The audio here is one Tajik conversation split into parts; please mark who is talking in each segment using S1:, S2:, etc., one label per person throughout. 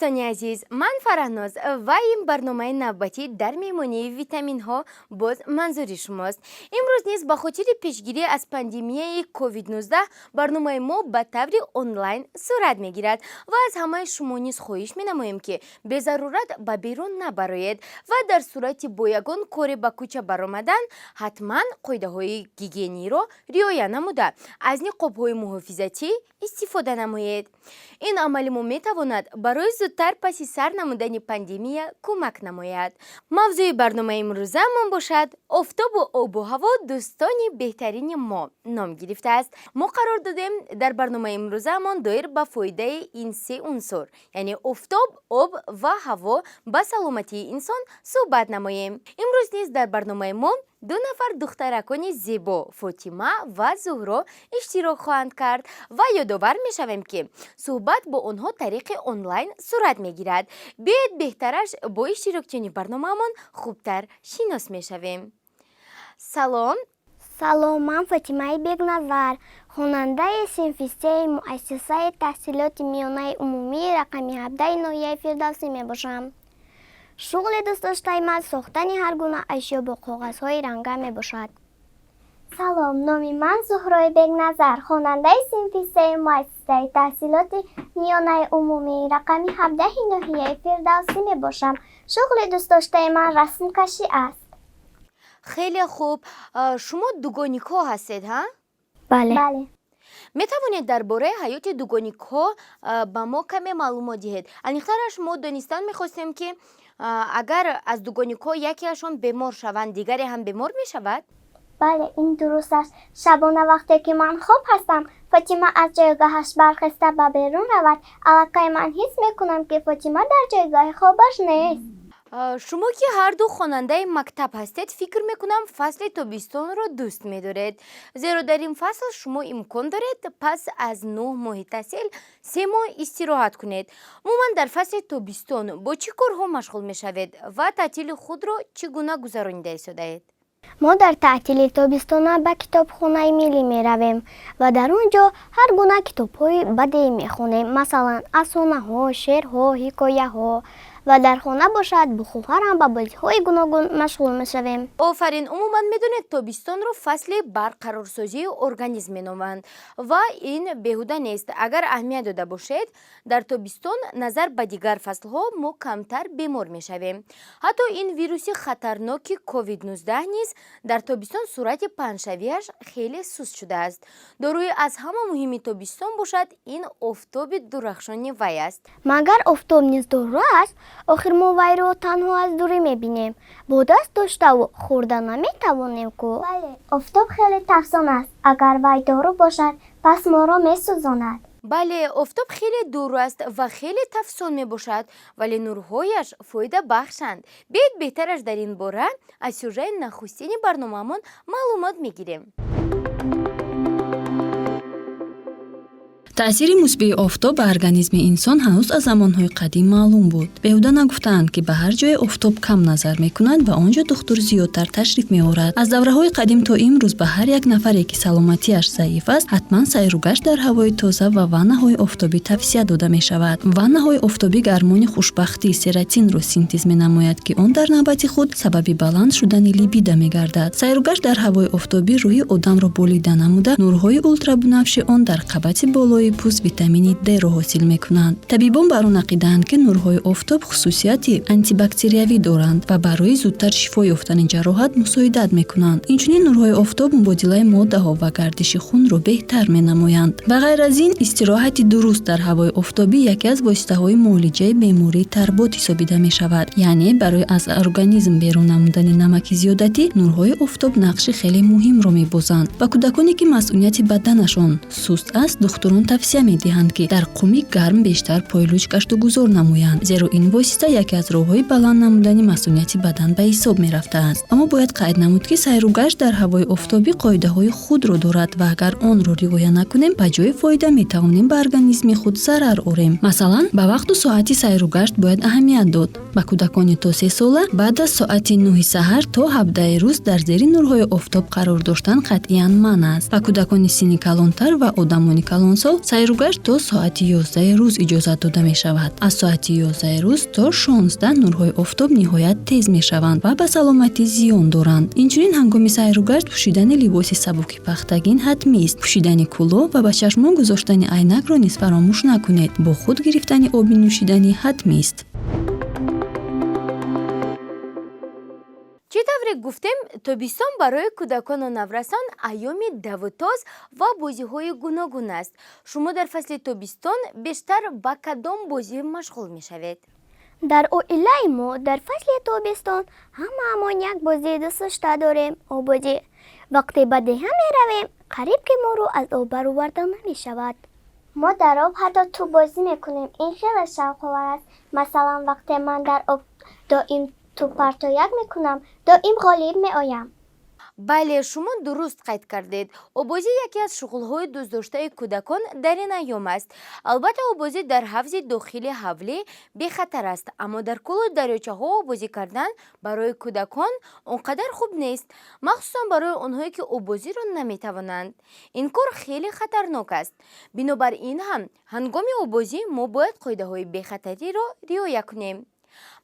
S1: Дӯстони азиз, ман Фараҳноз ва ин барномаи навбатӣ дар меҳмонии витаминҳо боз манзури шумост. Имрӯз низ ба хотири пешгирӣ аз пандемияи COVID-19 барномаи мо ба таври онлайн сурат мегирад ва аз ҳамаи шумо низ хоҳиш менамоем, ки безарурат ба берун набароед ва дар сурати бо ягон коре ба кӯча баромадан, ҳатман қоидаҳои гигиениро риоя намуда, аз ниқобҳои муҳофизатӣ истифода намоед. Ин амали мо метавонад барои зудтар паси сар намудани пандемия кӯмак намояд. Мавзӯи барномаи имрӯзаамон бошад, офтобу обу ҳаво дӯстони беҳтарини мо ном гирифтааст. Мо қарор додем дар барномаи имрӯзаамон доир ба фоидаи ин се унсур, яъне офтоб, об ва ҳаво ба саломатии инсон суҳбат намоем. Имрӯз низ дар барномаи мо ду нафар духтаракони зебо, Фотима ва Зуҳро, иштирок хоҳанд кард ва ёдовар мешавем, ки суҳбат бо онҳо тариқи онлайн сурат мегирад. Биёед, беҳтараш бо иштирокчиёни барномаамон хубтар шинос мешавем. Салом.
S2: Салом, ман Фотимаи Бегназар, хонандаи синфи сеи муассисаи таҳсилоти миёнаи умумии рақами 17-и ноҳияи Фирдавсӣ мебошам. Шуғли дӯстдоштаи ман сохтани ҳар гуна ашё бо коғазҳои ранга мебошад. Салом, номи ман Зуҳрои Бегназар, хонандаи синфи сеи муассисаи таҳсилоти миёнаи умумии рақами 17-и ноҳияи Фирдавсӣ мебошам. Шуғли дӯстдоштаи ман расмкашӣ аст.
S1: Хеле хуб. Шумо дугоникҳо ҳастед, ҳа?
S2: Бале. Бале.
S1: Метавонед дар бораи ҳаёти дугоникҳо ба мо каме маълумот диҳед? Аниқтараш, мо донистан мехостем, ки агар аз дугоникҳо якеашон бемор шаванд, дигаре ҳам бемор мешавад?
S2: Бале, ин дуруст аст. Шабона, вақте ки ман хоб ҳастам, Фотима аз ҷойгоҳаш бархеста ба берун равад, аллакай ман ҳис мекунам, ки Фотима дар ҷойгоҳи хобаш нест.
S1: Шумо ки ҳарду хонандаи мактаб ҳастед, фикр мекунам, фасли тобистонро дӯст медоред, зеро дар ин фасл шумо имкон доред пас аз 9 моҳи таҳсил 3 моҳ истироҳат кунед. Умуман, дар фасли тобистон бо чӣ корҳо машғул мешавед ва таътили худро чӣ гуна гузаронида истодаед?
S2: Мо дар таътили тобистона ба китобхонаи миллӣ меравем ва дар он ҷо ҳар гуна китобҳои бадеӣ мехонем, масалан, афсонаҳо, шеърҳо, ҳикояҳо, ва дар хона бошад, бо хоҳарам ба бозиҳои гуногун машғул мешавем.
S1: Офарин! Умуман, медонед, тобистонро фасли барқарорсозии организм меноманд ва ин беҳуда нест. Агар аҳамият дода бошед, дар тобистон назар ба дигар фаслҳо мо камтар бемор мешавем. Ҳатто ин вируси хатарноки COVID-19 низ дар тобистон суръати паҳншавиаш хеле суст шудааст. Доруи аз ҳама муҳими тобистон бошад, ин офтоби дурахшони вай аст.
S2: Магар офтоб низ дору аст? Охир мо вайро танҳо аз дурӣ мебинем, бо даст доштаву хӯрда наметавонем ку. Бале, офтоб хеле тафсон аст. Агар вай дору бошад, пас моро месӯзонад.
S1: Бале, офтоб хеле дур аст ва хеле тафсон мебошад, вале нурҳояш фоидабахшанд. Биёед, беҳтараш дар ин бора аз сюжаи нахустини барномаамон маълумот мегирем.
S3: Таъсири мусбии офтоб ба организми инсон ҳанӯз аз замонҳои қадим маълум буд. Беҳуда нагуфтаанд, ки ба ҳар ҷое офтоб кам назар мекунад, ба он ҷо духтур зиёдтар ташриф меорад. Аз давраҳои қадим то имрӯз ба ҳар як нафаре, ки саломатиаш заиф аст, ҳатман сайругашт дар ҳавои тоза ва ваннаҳои офтобӣ тавсия дода мешавад. Ваннаҳои офтобӣ гормони хушбахтӣ серотинро синтез менамояд, ки он дар навбати худ сабаби баланд шудани либидо мегардад. Сайругашт дар ҳавои офтобӣ рӯҳи одамро болида намуда, нурҳои ултрабунафши он дар қабати болои пӯст витамини Д-ро ҳосил мекунанд. Табибон бар он ақидаанд, ки нурҳои офтоб хусусияти антибактериявӣ доранд ва барои зудтар шифо ёфтани ҷароҳат мусоидат мекунанд. Инчунин нурҳои офтоб мубодилаи моддаҳо ва гардиши хунро беҳтар менамоянд. Ба ғайр аз ин, истироҳати дуруст дар ҳавои офтобӣ яке аз воситаҳои муолиҷаи бемории тарбот ҳисобида мешавад, яъне барои аз организм берун намудани намаки зиёдатӣ нурҳои офтоб нақши хеле муҳимро мебозанд. Ба кӯдаконе, ки масунияти баданашон суст аст, духтурон тавсия медиҳанд, ки дар қуми гарм бештар пойлуч гаштугузор намоянд, зеро ин восита яке аз роҳҳои баланд намудани масунияти бадан ба ҳисоб мерафтааст. Аммо бояд қайд намуд, ки сайругашт дар ҳавои офтобӣ қоидаҳои худро дорад ва агар онро риоя накунем, ба ҷои фоида метавонем ба организми худ зарар орем. Масалан, ба вақту соати сайругашт бояд аҳамият дод. Ба кӯдакони то 3 сола баъд аз соати 9-и саҳар то 17-и рӯз дар зери нурҳои офтоб қарор доштан қатъиян манъ аст. Ба кӯдакони синни калонтар ва одамони калонсол Сайругашт то соати 11 рӯз иҷозат дода мешавад. Аз соати 11 рӯз то 16 нурҳои офтоб ниҳоят тез мешаванд ва ба саломатӣ зиён доранд. Инчунин ҳангоми сайругашт пӯшидани либоси сабуки пахтагин ҳатмист. Пӯшидани кӯлоҳ ва ба чашмон гузоштани айнакро низ фаромӯш накунед. Бо худ гирифтани оби нӯшиданӣ ҳатмист.
S1: Чӣ тавре гуфтем, тобистон барои кӯдакону наврасон айёми давутоз ва бозиҳои гуногун аст. Шумо дар фасли тобистон бештар ба кадом бозӣ машғул мешавед?
S2: Дар оилаи мо дар фасли тобистон ҳамаамон як бозии дӯстдошта дорем: оббозӣ. Вақте ба деҳа меравем, қариб ки моро аз об бароварда намешавад. Мо дар об ҳатто тӯббозӣ мекунем. Ин хеле шавқовар аст. Масалан, вақте ман дар об доим тӯбпартояк мекунам, доим ғолиб меоям.
S1: Бале, шумо дуруст қайд кардед. Оббозӣ яке аз шуғлҳои дӯстдоштаи кӯдакон дар ин айём аст. Албатта, оббозӣ дар ҳавзи дохили ҳавлӣ бехатар аст, аммо дар кӯлу дарёчаҳо оббозӣ кардан барои кӯдакон он қадар хуб нест, махсусан барои онҳое, ки оббозиро наметавонанд. Ин кор хеле хатарнок аст. Бинобар ин ҳам ҳангоми оббозӣ мо бояд қоидаҳои бехатариро риоя кунем.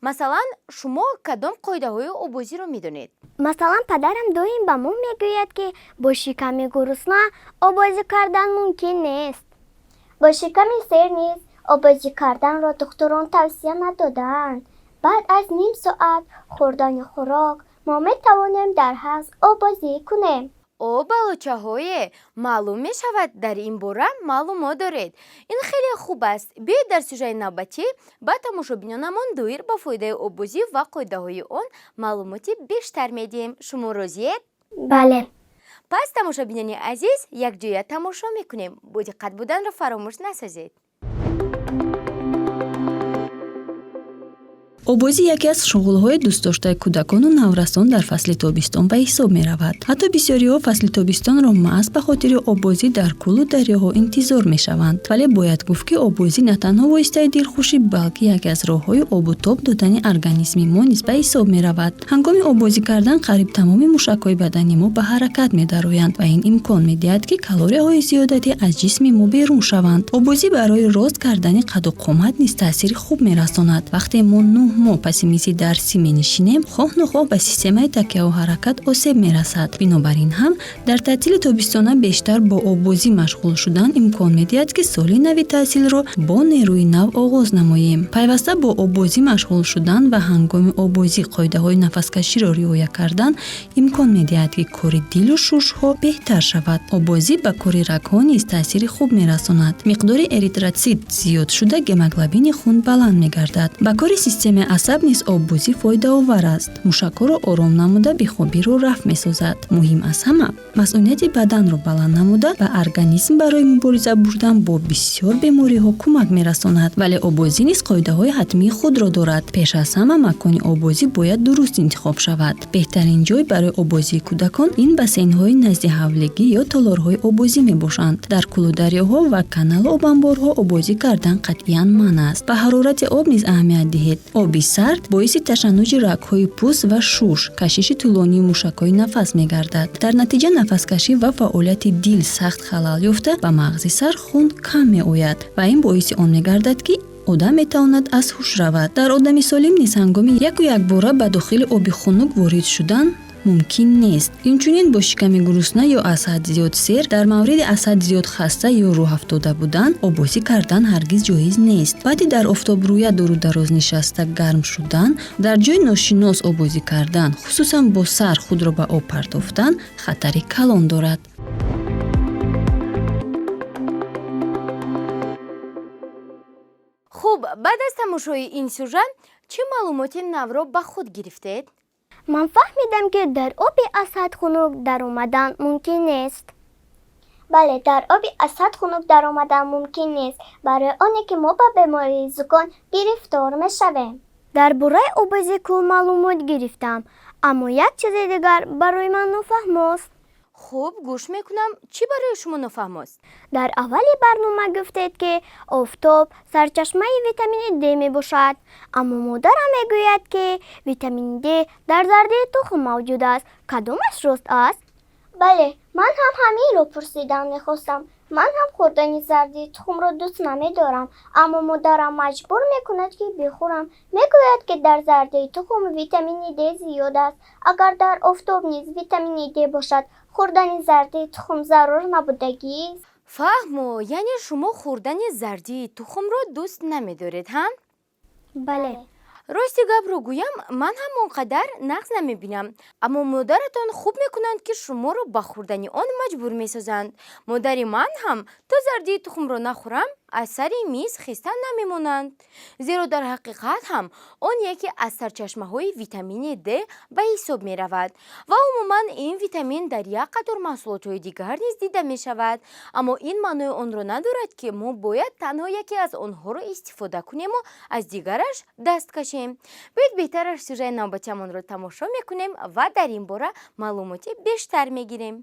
S1: Масалан, шумо кадом қоидаҳои оббозиро медонед?
S2: Масалан, падарам доим ба мо мегӯяд, ки бо шиками гурусна оббозӣ кардан мумкин нест. Бо шиками сер низ оббозӣ карданро духтурон тавсия надодаанд. Баъд аз ним соат хӯрдани хӯрок мо метавонем дар ҳавз оббозӣ кунем.
S1: О, балочаҳое, маълум мешавад, дар ин бора маълумот доред. Ин хеле хуб аст. Биёед, дар сюжаи навбатӣ ба тамошобинонамон доир ба фоидаи оббозӣ ва қоидаҳои он маълумоти бештар медиҳем. Шумо розиед?
S2: Бале.
S1: Пас, тамошобинони азиз, якҷоя тамошо мекунем. Бодиққат буданро фаромӯш насозед.
S3: Оббозӣ яке аз шуғлҳои дӯстдоштаи кӯдакону наврасон дар фасли тобистон ба ҳисоб меравад. Ҳатто бисёриҳо фасли тобистонро маҳз ба хотири оббозӣ дар кӯлу дарёҳо интизор мешаванд. Вале бояд гуфт, ки оббозӣ на танҳо воситаи дилхушӣ, балки яке аз роҳҳои обу тоб додани организми мо низ ба ҳисоб меравад. Ҳангоми оббозӣ кардан қариб тамоми мушакҳои бадани мо ба ҳаракат медароянд ва ин имкон медиҳад, ки калорияҳои зиёдатӣ аз ҷисми мо берун шаванд. Оббозӣ барои рост кардани қаду қомат низ таъсири хуб мерасонад. Вақте мо 9 моҳ паси мизи дарсӣ менишинем, хоҳ нохоҳ ба системаи такяву ҳаракат осеб мерасад. Бинобар ин ҳам дар таътили тобистона бештар бо оббозӣ машғул шудан имкон медиҳад, ки соли нави таҳсилро бо нерӯи нав оғоз намоем. Пайваста бо оббозӣ машғул шудан ва ҳангоми оббозӣ қоидаҳои нафаскаширо риоя кардан имкон медиҳад, ки кори дилу шушҳо беҳтар шавад. Оббозӣ ба кори рагҳо низ таъсири хуб мерасонад. Миқдори эритроцит зиёд шуда, гемоглобини хун баланд мегардад. Ба кори системаи асаб низ оббозӣ фоидаовар аст. Мушакҳоро ором намуда, бехобиро рафъ месозад. Муҳим аз ҳама, масунияти баданро баланд намуда, ба организм барои мубориза бурдан бо бисёр бемориҳо кӯмак мерасонад. Вале оббозӣ низ қоидаҳои ҳатмии худро дорад. Пеш аз ҳама макони оббозӣ бояд дуруст интихоб шавад. Беҳтарин ҷой барои оббозии кӯдакон ин бассейнҳои назди ҳавлигӣ ё толорҳои оббозӣ мебошанд. Дар кӯлу дарёҳо ва каналу обанборҳо оббозӣ кардан қатъиян манъ аст. Ба ҳарорати об низ аҳамият диҳед. Оби сард боиси ташаннуҷи рагҳои пӯст ва шуш, кашиши тӯлонии мушакҳои нафас мегардад. Дар натиҷа нафаскашӣ ва фаъолияти дил сахт халал ёфта, ба мағзи сар хун кам меояд ва ин боиси он мегардад, ки одам метавонад аз ҳуш равад. Дар одами солим низ ҳангоми яку якбора ба дохили оби хунук ворид шудан мумкин нест. Инчунин бо шиками гурусна ё аз ҳад зиёд сер, дар мавриди аз ҳад зиёд хаста ё рӯҳафтода будан оббозӣ кардан ҳаргиз ҷоиз нест. Баъди дар офтобрӯя дуру дароз нишаста гарм шудан, дар ҷои ношинос оббозӣ кардан, хусусан бо сар худро ба об партофтан хатари калон дорад.
S1: Хуб, баъд аз тамошои ин сюжет чӣ маълумоти навро ба худ гирифтед?
S2: Ман фаҳмидам, ки дар оби аз ҳад хунук даромадан мумкин нест. Бале, дар оби аз ҳад хунук даромадан мумкин нест, барои оне ки мо ба бемории зуком гирифтор мешавем. Дар бораи оббозии кӯл маълумот гирифтам, аммо як чизи дигар барои ман нофаҳмост.
S1: Хуб, гӯш мекунам. Чӣ барои шумо нофаҳмост?
S2: Дар аввали барнома гуфтед, ки офтоб сарчашмаи витамини д мебошад, аммо модарам мегӯяд, ки витамини д дар зардии тухм мавҷуд аст. Кадомаш рост аст? Бале, ман ҳам ҳаминро пурсидан мехостам. Ман ҳам хӯрдани зардии тухмро дӯст намедорам, аммо модарам маҷбур мекунад, ки бихӯрам. Мегӯяд, ки дар зардии тухм витамини Д зиёд аст. Агар дар офтоб низ витамини Д бошад, хӯрдани зардии тухм зарур набудагист.
S1: Фаҳмо, яъне шумо хӯрдани зардии тухмро дӯст намедоред, ҳа?
S2: Бале.
S1: Рости гапро гӯям, ман ҳам он қадар нағз намебинам, аммо модаратон хуб мекунанд, ки шуморо ба хӯрдани он маҷбур месозанд. Модари ман ҳам то зардии тухмро нахӯрам, аз сари миз хеста намемонанд, зеро дар ҳақиқат ҳам он яке аз сарчашмаҳои витамини Д ба ҳисоб меравад ва умуман ин витамин дар як қатор маҳсулотҳои дигар низ дида мешавад. Аммо ин маънои онро надорад, ки мо бояд танҳо яке аз онҳоро истифода кунему аз дигараш даст кашем. Биёед, беҳтараш сюжаи навбатиамонро тамошо мекунем ва дар ин бора маълумоти бештар мегирем.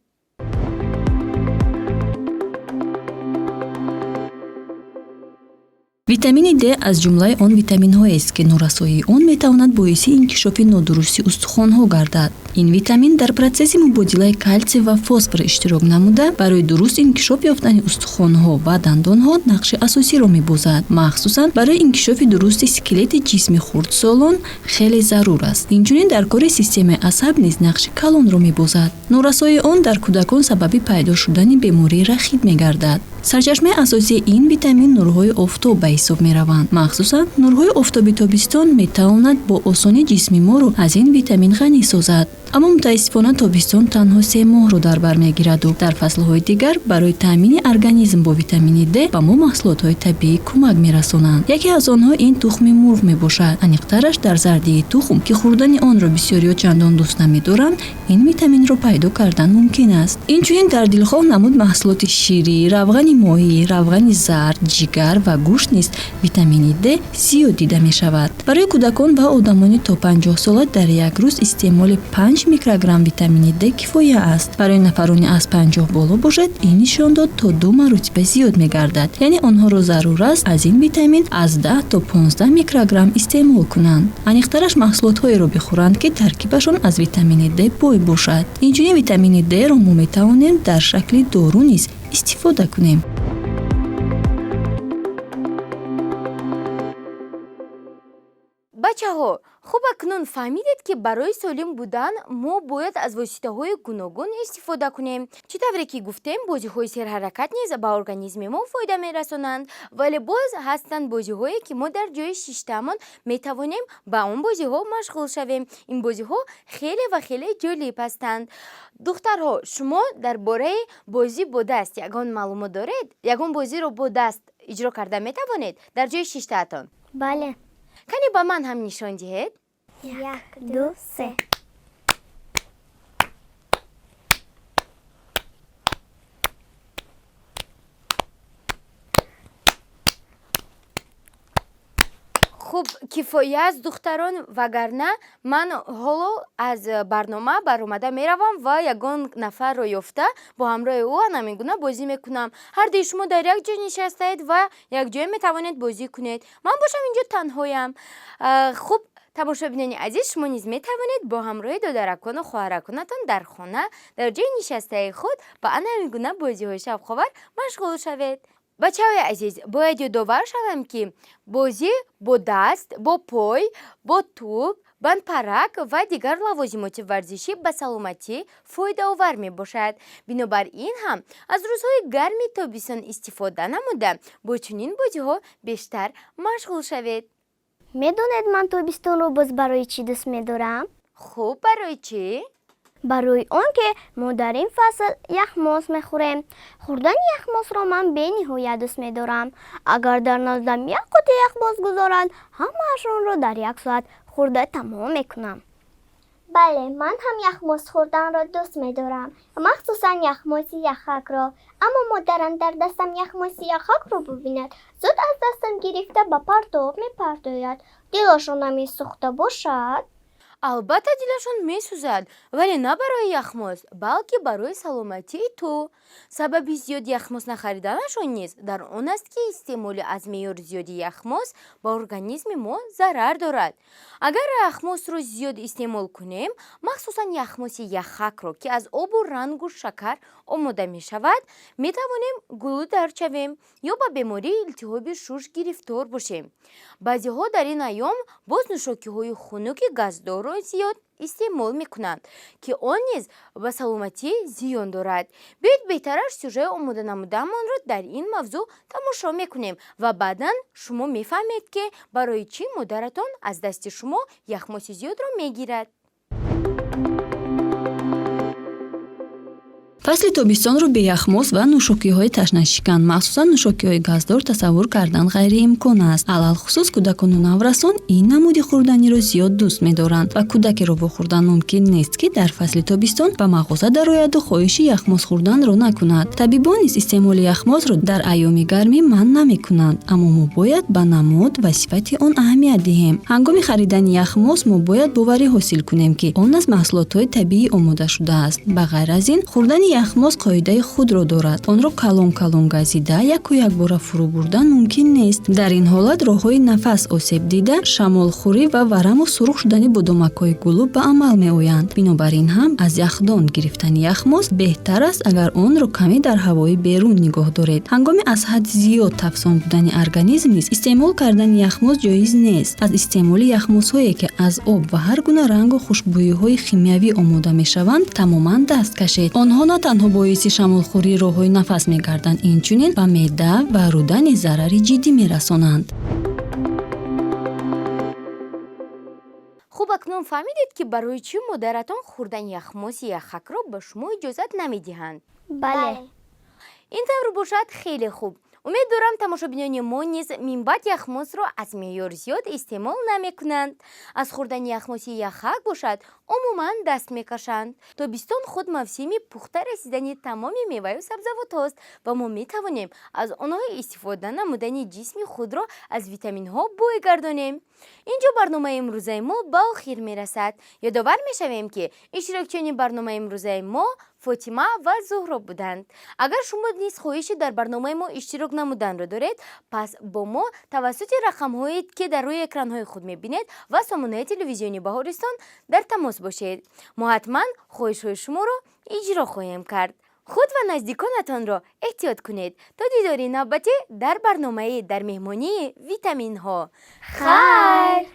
S3: Витамини Д аз ҷумлаи он витаминҳоест, ки норасоии он метавонад боиси инкишофи нодурусти устухонҳо гардад. Ин витамин дар процесси мубодилаи калтсий ва фосфор иштирок намуда, барои дуруст инкишоф ёфтани устухонҳо ва дандонҳо нақши асосиро мебозад. Махсусан барои инкишофи дурусти скелети ҷисми хурдсолон хеле зарур аст. Инчунин дар кори системаи асаб низ нақши калонро мебозад. Норасоии он дар кӯдакон сабаби пайдо шудани бемории рахит мегардад. Сарчашмаи асосии ин витамин нурҳои офтоб ба ҳисоб мераванд. Махсусан нурҳои офтоби тобистон метавонад бо осонӣ ҷисми моро аз ин витамин ғанӣ созад. Аммо мутаассифона тобистон танҳо 3 моҳро дар бар мегираду дар фаслҳои дигар барои таъмини организм бо витамини Д ба мо маҳсулотҳои табиӣ кӯмак мерасонанд. Яке аз онҳо ин тухми мурғ мебошад. Аниқтараш дар зардии тухм, ки хӯрдани онро бисёриҳо чандон дӯст намедоранд, ин витаминро пайдо кардан мумкин аст. Инчунин дар дилхоҳ намуд маҳсулоти ширӣ, равғани моҳӣ, равғани зард, ҷигар ва гӯшт низ витамини Д зиёд дида мешавад. Барои кӯдакон ва одамони то 50 сола дар як рӯз истеъмоли 5 микрограмм витамини Д кифоя аст. Барои нафарони аз 50 боло бошад, ин нишондод то ду маротиба зиёд мегардад, яъне онҳоро зарур аст аз ин витамин аз 10 то 15 микрограмм истеъмол кунанд. Аниқтараш маҳсулотҳоеро бихӯранд, ки таркибашон аз витамини Д бой бошад. Инчунин витамини Дро мо метавонем дар шакли дору низ истифода кунем.
S1: Бачаҳо, хуб, акнун фаҳмидед, ки барои солим будан мо бояд аз воситаҳои гуногун истифода кунем. Чӣ тавре ки гуфтем, бозиҳои серҳаракат низ ба организми мо фоида мерасонанд, вале боз ҳастанд бозиҳое, ки мо дар ҷои шиштаамон метавонем ба он бозиҳо машғул шавем. Ин бозиҳо хеле ва хеле ҷолиб ҳастанд. Духтарҳо, шумо дар бораи бозӣ бо даст ягон маълумот доред? Ягон бозиро бо даст иҷро карда метавонед дар ҷои шиштаатон?
S2: Бале.
S1: Кани, ба ман ҳам нишон диҳед.
S2: Як, ду, се.
S1: Хуб, кифоя аст, духтарон, вагарна ман ҳоло аз барнома баромада меравам ва ягон нафарро ёфта бо ҳамроҳи ӯ ҳамин гуна бозӣ мекунам. Ҳардуи шумо дар як ҷой нишастаед ва якҷоя метавонед бозӣ кунед, ман бошам инҷо танҳоям. Хуб, тамошобинони азиз, шумо низ метавонед бо ҳамроҳи додаракону хоҳараконатон дар хона дар ҷои нишастаи худ ба ана ҳамин гуна бозиҳои шавқовар машғул шавед. Бачаҳои азиз, бояд ёдовар шавам, ки бозӣ бо даст, бо пой, бо тӯб, бандпарак ва дигар лавозимоти варзишӣ ба саломатӣ фоидаовар мебошад. Бинобар ин ҳам аз рӯзҳои гарми тобистон истифода намуда, бо чунин бозиҳо бештар машғул шавед.
S2: Медонед, ман тобистонро боз барои чӣ дӯст медорам?
S1: Хуб, барои чӣ?
S2: Барои он ки мо дар ин фасл яхмоз мехӯрем. Хӯрдани яхмозро ман бениҳоят дӯст медорам. Агар дар наздам як қути яхмоз гузоранд, ҳамаашонро дар як соат хӯрда тамом мекунам. Бале, ман ҳам яхмоз хӯрданро дӯст медорам, махсусан яхмози яхакро. Аммо модарам дар дастам яхмози яхакро бубинад, зуд аз дастам гирифта ба партоб мепартояд. Дилашон намесӯхта бошад.
S1: Албатта, дилашон месӯзад, вале на барои яхмоз, балки барои саломатии ту. Сабаби зиёд яхмоз нахариданашон низ дар он аст, ки истеъмоли аз меъёр зиёди яхмоз ба организми мо зарар дорад. Агар яхмозро зиёд истеъмол кунем, махсусан яхмози яхакро, ки аз обу рангу шакар омода мешавад, метавонем гулӯдард шавем ё ба бемории илтиҳоби шуш гирифтор бошем. Баъзеҳо дар ин айём боз нӯшокиҳои хунуки газдорро зиёд истеъмол мекунанд, ки он низ ба саломатӣ зиён дорад. Биёед, беҳтараш сюжаи омода намудаамонро дар ин мавзӯъ тамошо мекунем ва баъдан шумо мефаҳмед, ки барои чӣ модаратон аз дасти шумо яхмоси зиёдро мегирад.
S3: Фасли тобистонро бе яхмоз ва нӯшокиҳои ташнашикан, махсусан нӯшокиҳои газдор, тасаввур кардан ғайриимкон аст. Алалхусус кӯдакону наврасон ин намуди хӯрданиро зиёд дӯст медоранд ва кӯдакеро вохӯрдан мумкин нест, ки дар фасли тобистон ба мағоза дарояду хоҳиши яхмоз хӯрданро накунад. Табибон низ истеъмоли яхмозро дар айёми гармӣ манъ намекунанд, аммо мо бояд ба намуд ва сифати он аҳамият диҳем. Ҳангоми харидани яхмоз мо бояд боварӣ ҳосил кунем, ки он аз маҳсулотҳои табиӣ омода шудааст. Ба ғайр аз ин, хӯрдани яхмоз қоидаи худро дорад. Онро калон калон газида, яку якбора фурӯ бурдан мумкин нест. Дар ин ҳолат роҳҳои нафас осеб дида, шамолхӯрӣ ва вараму сурх шудани бодомакҳои гулӯ ба амал меоянд. Бинобар ин ҳам аз яхдон гирифтани яхмоз беҳтар аст, агар онро каме дар ҳавои берун нигоҳ доред. Ҳангоми аз ҳад зиёд тафсон будани организм низ истеъмол кардани яхмоз ҷоиз нест. Аз истеъмоли яхмозҳое, ки аз об ва ҳар гуна рангу хушбӯиҳои химиявӣ омода мешаванд, тамоман даст кашед. Онҳо на танҳо боиси шамолхӯрии роҳҳои нафас мегарданд, инчунин ба меъда ва рӯда низ зарари ҷиддӣ мерасонанд.
S1: Хуб, акнун фаҳмидед, ки барои чӣ модаратон хӯрдани яхмози яхакро ба шумо иҷозат намедиҳанд?
S2: Бале.
S1: Ин тавр бошад, хеле хуб. Умед дорам, тамошобинони мо низ минбаъд яхмозро аз меъёр зиёд истеъмол намекунанд, аз хӯрдани яхмози яхак бошад, умуман даст мекашанд. Тобистон худ мавсими пухта расидани тамоми меваю сабзавотҳост ва мо метавонем аз онҳо истифода намудани ҷисми худро аз витаминҳо бой гардонем. Инҷо барномаи имрӯзаи мо ба охир мерасад. Ёдовар мешавем, ки иштирокчиёни барномаи имрӯзаи мо Фотима ва Зуҳроб буданд. Агар шумо низ хоҳиши дар барномаи мо иштирок намуданро доред, пас бо мо тавассути рақамҳое, ки дар рӯи экранҳои худ мебинед, ва сомонаи телевизиони Баҳористон дар тамос бошед. Мо ҳатман хоҳишҳои шуморо иҷро хоҳем кард. Худ ва наздиконатонро эҳтиёт кунед. То дидори навбатӣ дар барномаи «Дар меҳмонии витаминҳо», хайр.